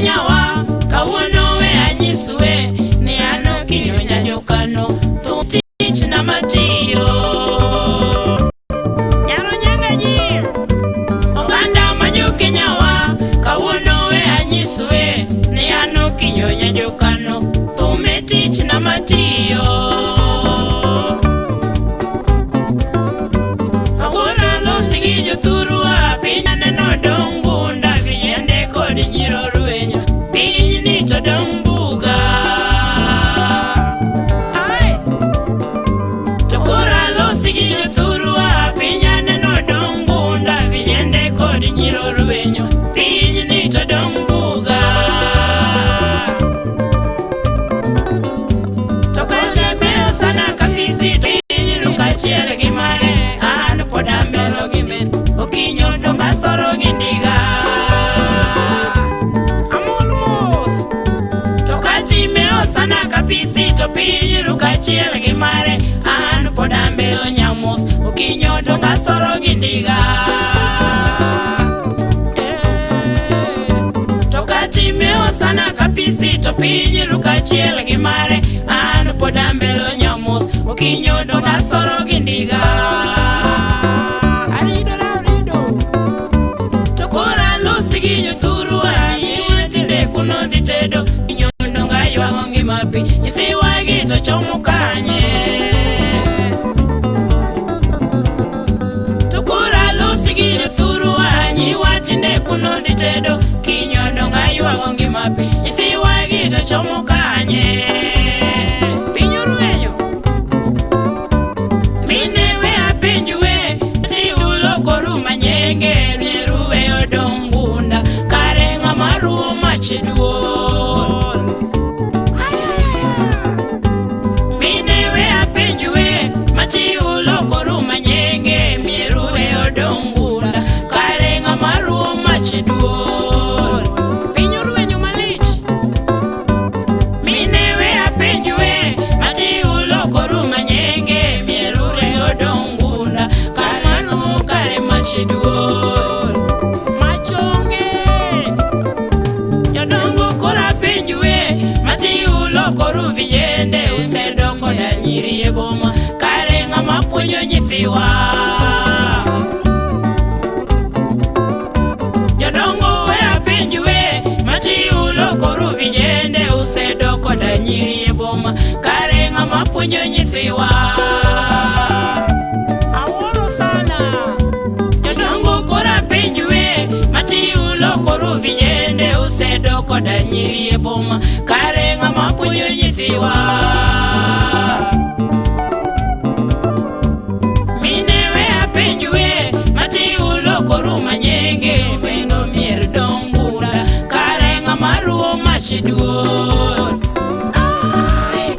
Kenya wa kawuono we anyisue ni an Okinyo Nyajokano thum tich na matiyo. Nyaro nyanga ji oganda ma jo Kenya wa kawuono we anyisue ni an Okinyo Nyajokano thum e tich na matiyo. Awuono losi gi jothurwa piny aneno dong' gunda vijende kod nyiro rwenyo piny ni to dong' buga. Ai! To koro alosi gi jothurwa piny aneno dong' gunda vijende kod nyiro rwenyo piny ni to dong' buga. To kata beyo sana kabisi piny ru kachiel gi mare an pod ambelo gi men Okinyo dong' asoro gi ndiga. Amol mos. To katimeo sana kapisi to piny ru kachiel gi mare an pod ambelo nyamos Okinyo dong' asoro gi ndiga. Eh, To katimeo sana kapisi to piny ru kachiel gi mare an pod ambelo nyamos Okinyo dong' asoro gi ndiga. Arido arido. To koro alosi gi jothurwa yiwe tinde kuno dhi tedo nyondo ngaywago ngima pi nyithiwagi to chomo kanye. To koro alosi gi jothurwa nyiwa tinde kuno dhi tedo kinyondo ngaywago ngima pi nyithiwagi to chomo kanye. Piny orwenyo. Mine we apenjue ti ulokoru manyenge mieruwe odong' gunda kare ng'ama ruwo mach duol. Mine we apenjue mati ulokoru manyenge mieruwe odong' gunda kare ng'ama ruwo mach duol. Piny orwenyo malich. Mine we apenjue mati ulokoru manyenge mierure odong' gunda kare ruwo kare mach duol. Mach onge. Jodongo koro apenjue mati ulokoru vijende usedoko da nyiri e boma kare ng'ama puonjo nyithiwa. Jodongo koro apenjue mati ulokoru vijende usedoko da nyiri e boma kare ng'ama puonjo nyithiwa. Awuoro sana. Jodongo koro apenjue mati ulokoru vijende usedoko da nyiri e boma kare ng'ama puonjo nyithiwa. Mine we apenjue mati ulokoru manyenge meno mier dong' gunda kare ng'ama ruwo mach duol. Ai!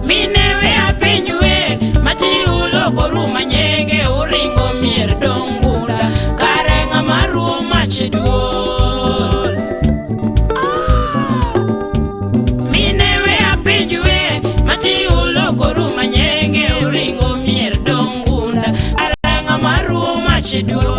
Mine we apenjue mati ulokoru manyenge uringo mier dong' gunda kare ng'ama ruwo mach duol. Mine we apenjue mati ulokoru manyenge uringo mier dong' gunda kare ng'ama ruwo mach duol.